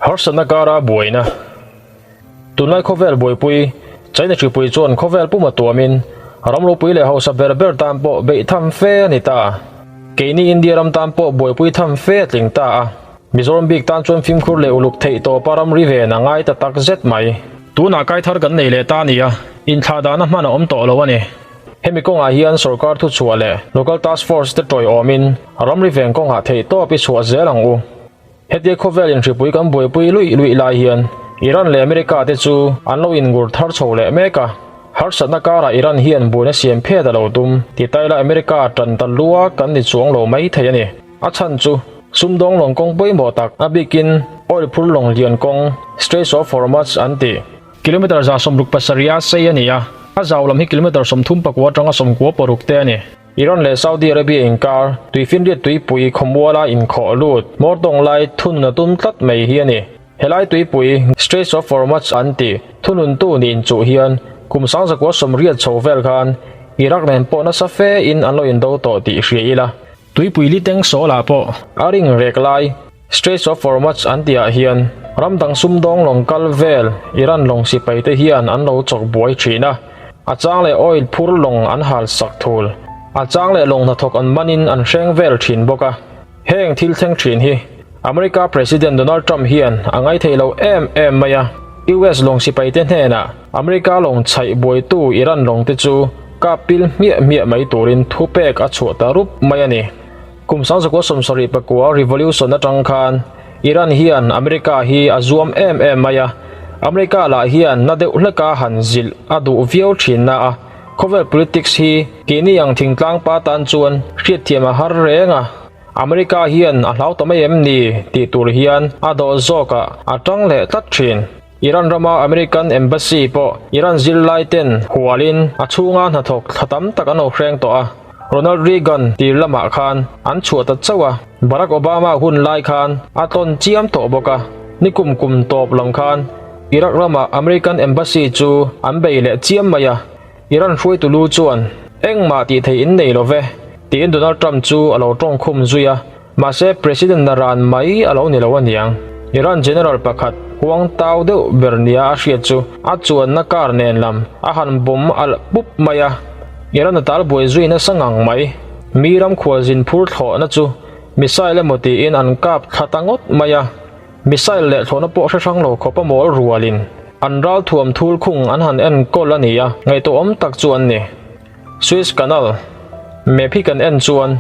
Harsatna kara buaina. Tunlai khawvel buaipui, China hripui chuan khawvel puma tuamin ram ropui leh hausa ber ber tan pawh beih tham fe a ni ta. Keini India ram tan pawh buaipui tham fe a tling ta a. Mizoram bik tan chuan fimkhur leh uluk theih tawpa ramri ven a ngai ta tak zet mai. Tunah kai thar kan nei leh ta a ni a, inthlah dahna hman a awm tawh lo a ni. Hemi kawngah hian sorkar thuchhuah leh Local Task Force te tawiawmin ramri ven kawngah theih tawp i chhuah zel ang u. Hetia khawvel inhripui kan buaipui luih luih lai hian Iran leh America te chu an lo ingur thar chho leh mek a. Harsatna karah Iran hian buaina siam phet a lo tum ti taila America tan ta lua kan ni chuang lo mai thei a ni. A chhan chu sumdawng lawng kawng pawimawh tak a bikin oil phur lawng lian kawng Straits of Hormuz an tih. Kilometre 67 sei a ni a, a zau lam hi kilometre 34 atanga 96 te a ni. Iran leh Saudi Arabia inkar, tuifinriat tuipui khawmuala inkhawh lut, hmawr tawng lai thunun a tum tlat mai hi a ni. Helai tuipui, Straits of Hormuz an tih, thununtu nih inchuh hian kum 1980 chho vel khan Iraq nen pawh nasa fe in an lo indo tawh tih hria ila. Tuipui liteng sawlah pawh a ring rek lai, Straits of Hormuz an tihah hian ram dang sumdawng lawng kal vel Iran lawng sipai te hian an lo chawk buai thin a, a chang leh oil phur lawng an hal sak thul, a chang leh lawng hnathawk an manin an hreng vel thin bawk a. Heng thil thleng thin hi America President Donald Trump hian a ngaithei lo em em mai a, US lawng sipai te hnenah America lawng chhaih buaitu Iran lawng te chu kap pil hmiah hmiah mai turin thupek a chhuah ta rup mai a ni. Kum 1979 revolution atang khan Iran hian America hi a zuam em em mai a, America lah hian na deuh hleka han zilh a duh viau thin na a, khawvel politics hi keini ang thingtlang pa tan chuan hriatthiam a har reng a, America hian a hlau ta mai em ni tih tur hian a dawh zawkah a tang leh tlat thin. Iran rama American Embassy pawh Iran zirlai ten hualin a chhunga hnathawk thla tam tak an lo hreng tawh a, Ronald Reagan tir lamah khan an chhuah ta chauh a, Barack Obama hun lai khan a tlawn chiam tawh bawk a, nikum kum tawp lam khan Iraq rama American Embassy chu an bei leh chiam mai a, Iran hruaitu lu chuan engmah tih theih in nei lo ve tiin Donald Trump chu a lo tawngkhum zui a. Mahse President na ran mai a lo ni lo aniang. Iran General pakhat huang tau deuh ber nia a hriat chu a chuanna car nen lam a han bawm alh pup mai a. Iran a tal buai zui nasa ngang mai. Mi ram khualzin phur thlawhna chu missile emaw tiin an kap thla ta ngawt mai a. Missile leh thlawhna pawh hre hrang lo khawp a mawl rualin an ralthuam thul khung an han enkawl a ni a, ngaihtuahawm tak chu an ni. Suez Canal map hi kan en chuan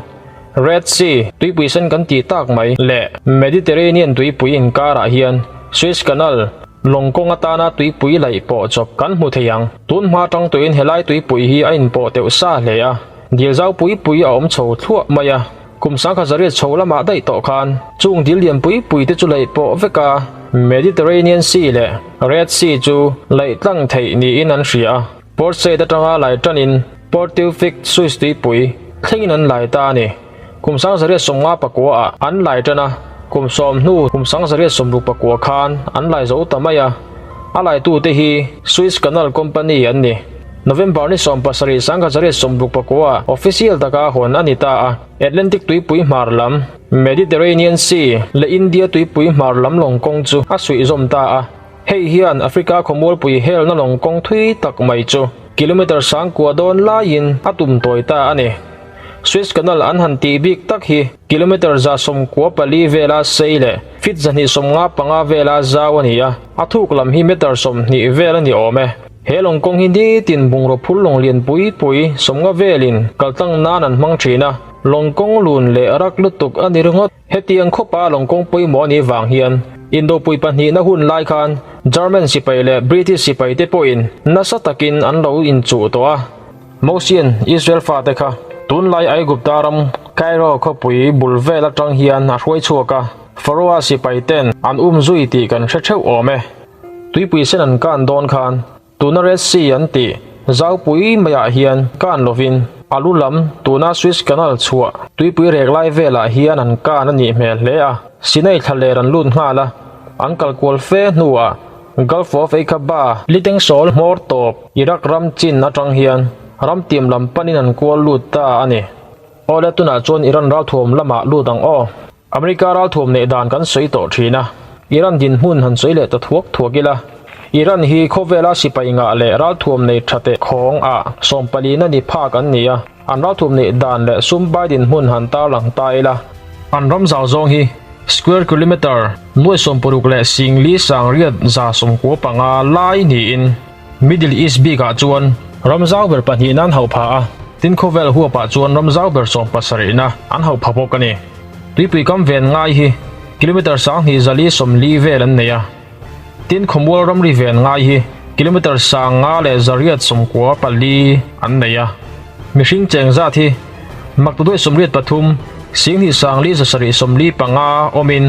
Red Sea tuipui sen kan tih tak mai leh Mediterranean tuipui inkarah hian Suez Canal lawng kawng atana tuipui laih pawh chawp kan hmu thei ang. Tun hma tang tuin helai tuipui hi a inpawh teuh sa hle a, dil zau pui pui a awm chho thluah mai a. Kum 1900 chho lamah daih tawh khan chung dil lian pui pui te chu laih pawh vek a, Mediterranean Sea leh Red Sea chu laih tlang theih niin an hria a. Port Said atanga lai tanin Port Tewfik Suez tuipui thlengin an lai ta a ni. Kum 1959 ah an lai tan a, kum sawm hnu kum 1969 khan an lai zo ta mai a. A laitute hi Suez Canal Company an ni. November ni 17 1969 ah official taka hawn a ni ta a. Atlantic tuipui hmar lam, Mediterranean Sea leh India tuipui hmar lam lawng kawng chu a suih zawm ta a. Hei hian Africa khawmualpui helna lawng kawng thui tak mai chu kilometre sangkua dawn laiin a tum tawi ta a ni. Suez Canal an han tih bik tak hi kilometre 94 vela sei leh feet 255 vela zau a ni a, a thuk lam hi metre 20 vel a ni awm e. He lawng kawng hi nitin bungraw phur lawng lian pui pui 50 velin kaltlang nan an hmang thin a, lawng kawng lun leh rak lutuk a ni ringawt. Hetiang khawpa lawng kawng pawimawh a nih vang hian Indopui pahnihna hun lai khan German sipai leh British sipai te pawhin nasa takin an lo inchuh tawh a. Mosian Israel fate kha tunlai Aigupta ram Cairo khawpui bul vel atang hian a hruai chhuak a, Pharaoh-a sipai ten an um zui tih kan hre theuh awm e. Tuipui sen an kan dawn khan Tuna Red Sea an tih zaupui maiah hian kan lovin a lu lam tuna Suez Canal chhuah tuipui rek lai velah hian an kan a nih hmel hle a, Sinai thlaler an lut nghal a, an kal kual fe hnuah Gulf of Aqaba litengsawl hmawr tawp Iraq ram chin atang hian ram tiam lam panin an kual lut ta a ni. Awle tunah chuan Iran ralthuam lamah lut ang aw. America ralthuam neih dan kan sawi tawh thin a. Iran dinhmun han sawi leh ta thuak thuak ila. Iran hi khawvela sipai ngah leh ralthuam nei tha teh khawng ah sawmpalina ni phak an ni a, an ralthuam neih dan leh sum pai dinhmun han tarlang ta ila. An ram zau zawng hi square kilometre nuai 60 leh singli sangriat 95 lai niin Middle East bikah chuan ram zau ber pahnihna an hauh pha a, tin khawvel huapah chuan ram zau ber sawmpasarihna an hauh pha bawk a ni. Tuipui kam ven ngai hi kilometre 2440 vel an nei a. Tin, khawmual ramri ven ngai hi kilometre 5894 an nei a. Mihring cheng zat hi maktuduai 83 sing 2 775 awmin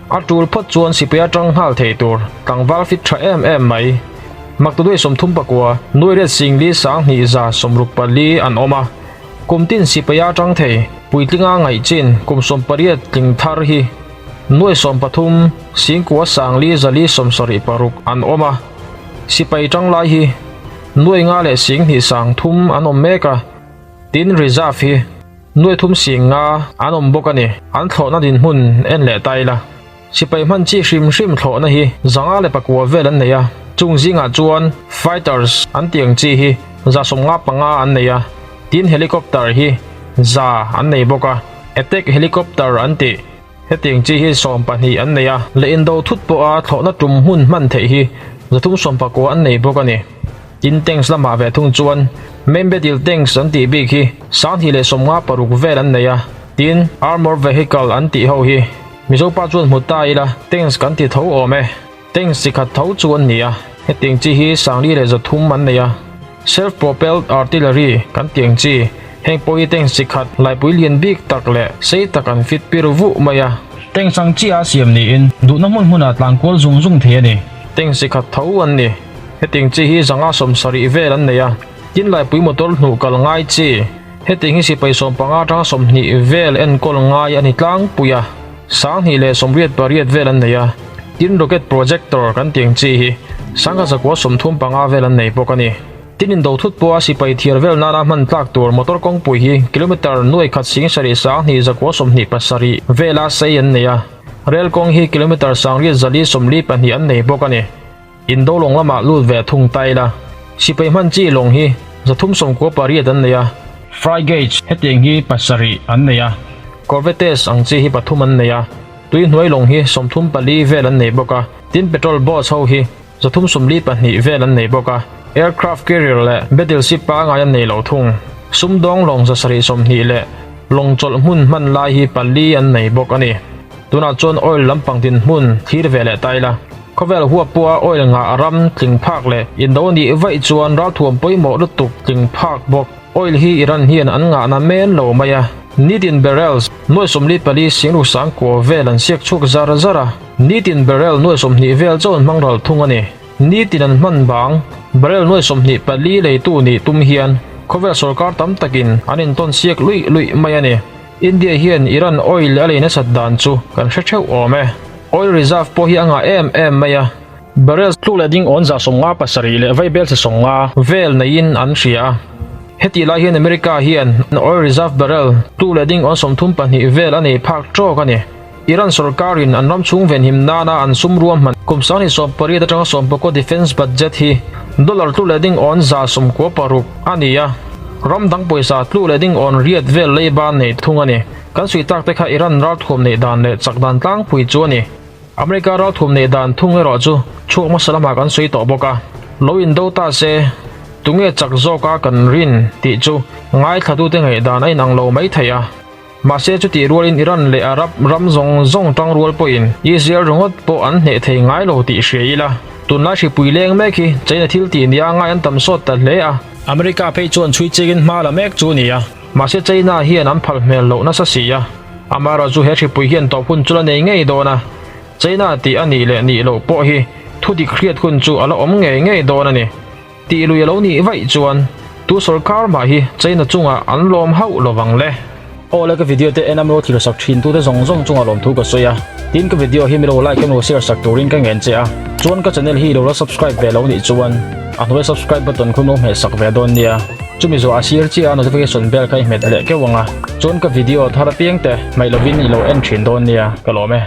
a tul phawt chuan sipai atang nghal thei tur tlangval fit tha em em mai. Maktuduai 39 nuai riat sing li sang hnih 64 an awm a. Kum tin sipai atang thei puitlinga ngaih chin kum 18 tling thar hi nuai 13 singkua sangli zali 76 an awm a. Sipai tanglai hi nuai nga leh sing hnih sang thum an awm mek a. Tin, reserve hi nuai thum sing nga an awm bawk a ni. An thlawhna dinhmun en leh ta ila. Sipai hman chi hrim hrim thlawhna hi 504 vel an nei a. Chung zingah chuan fighters an tih ang chi hi 155 an nei a. Tin, helicopter hi za an nei bawk a. Attack helicopter an tih hetiang chi hi 12 an nei a. Leh indo thut pawha thlawhna tum hmun hman theih hi 319 an nei bawk a ni. Tin, tanks lamah ve thung chuan main battle tanks an tih bik hi 256 vel an nei a. Tin, armour vehicle an tih ho hi Mizo pa chuan hmu ta ila tanks kan ti tho awm e. Tanks chi khat tho chu an ni a. Hetiang chi hi 3,300 an nei a. Self propelled artillery kan tih ang chi heng pawh hi tanks chi khat laipui lian bik tak leh sei tak an fit pir vuh mai a. Tanks ang chi a siam niin duhna hmun hmunah tlan kual zung zung thei a ni. Tanks chi khat tho an ni. Hetiang chi hi 170 vel an nei a. Tin laipui motor hnuh kal ngai chi. Hetiang hi sipai 15 atanga 20 vel enkawl ngai a ni tlangpui a. 288 vel an nei a. Tin rocket projector kan tih ang chi hi 1135 vel an nei bawk a ni. Tin indo thut pawha sipai thiar vel nana hman tlak tur motor kawngpui hi kilometre nuai khat sing sarih sang hnih zakua 27 vela sei an nei a. Rail kawng hi kilometre 842 an nei bawk a ni. Indo lawng lamah lut ve thung ta ila. Sipai hman chi lawng hi 398 an nei a. Frigates hetiang hi pasarih an nei a. Corvettes ang chi hi pathum an nei a. Tui hnuai lawng hi 34 vel an nei bawk a. Tin petrol boats ho hi 342 vel an nei bawk a. Aircraft carrier leh battleship pangai an nei lo thung. Sumdawng lawng 720 leh lawng chawlh hmun hman lai hi pali an nei bawk a ni. Tunah chuan oil lampang dinhmun thlir ve leh ta ila. Khawvel huap pawha oil ngah ram tling phak leh indo nih vaih chuan ralthuam pawimawh lutuk tling phak bawk. Oil hi Iran hian an ngahna men lo mai a. Nitin barrels nuai 44 singru sang kua vel an siak chhuak zar zar a. Nitin barrel nuai 20 vel chaw an hmang ral thung a ni. Nitin an hman bang barrel nuai 24 leitu nih tum hian khawvel sorkar tam takin an intawn siak luih luih mai a ni. India hian Iran oil a lei nasat dan chu kan hre theuh awm e. Oil reserve pawh hi a ngah em em mai a. Barrels tluk leh ding awn 57 leh vaibel chhe 50 vel neiin an hria a. Hetih lai hian America hian oil reserve barrel tluk leh ding awn 32 vel a nei phak tawk a ni. Iran sorkarin an ram chhung venhim nana an sum ruahman kum 2018 atanga 19 defence budget hi dollar tluk leh ding awn 96 a ni a. Ram dang pawisa tluk leh ding awn riat vel leiba nei thung a ni. Kan sui tak te kha Iran ralthuam neih dan leh chak dan tlangpui chu a ni. America ralthuam neih dan thung erawh chu chhuak hmasa lamah kan sawi tawh bawk a. Lo indo ta se, tunge chak zawka kan rin tih chu ngaithlatute ngaih dan a inang lo mai thei a. Mahse chutih rualin Iran leh Arab ram zawng zawng tang rual pawhin Israel ringawt pawh an hneh thei ngai lo tih hria ila. Tunlai hripui leng mek hi China thil tih nia ngai an tam sawt ta hle a. America phei chuan chhui chikin hma la mek chu a ni a. Mahse China hian an phal hmel loh nasa si a. Amaherawhchu he hripui hian tawp hun chu la nei ngei dawn a. China tih a nih leh nih loh pawh hi thudik hriat hun chu a la awm ngei ngei dawn a ni. Tih lui a lo nih vaih chuan tu sorkar mah hi China chungah an lawm hauh lovang le. Aw le ka video te en a milo thlir sak thin tute zawng zawng chungah lawmthu ka sawi a. Tin ka video hi milo like emaw share sak turin ka ngen che a. Chuan ka channel hi ilo la subscribe ve lo nih chuan a hnuai subscribe button khu milo hmeh sak ve dawn nia. Chumi zawh a sir chiah a notification bell kha i hmet leh keuh ang a. Chuan ka video thar apiang te hmaih lovin ilo en thin dawn nia ka lawm e.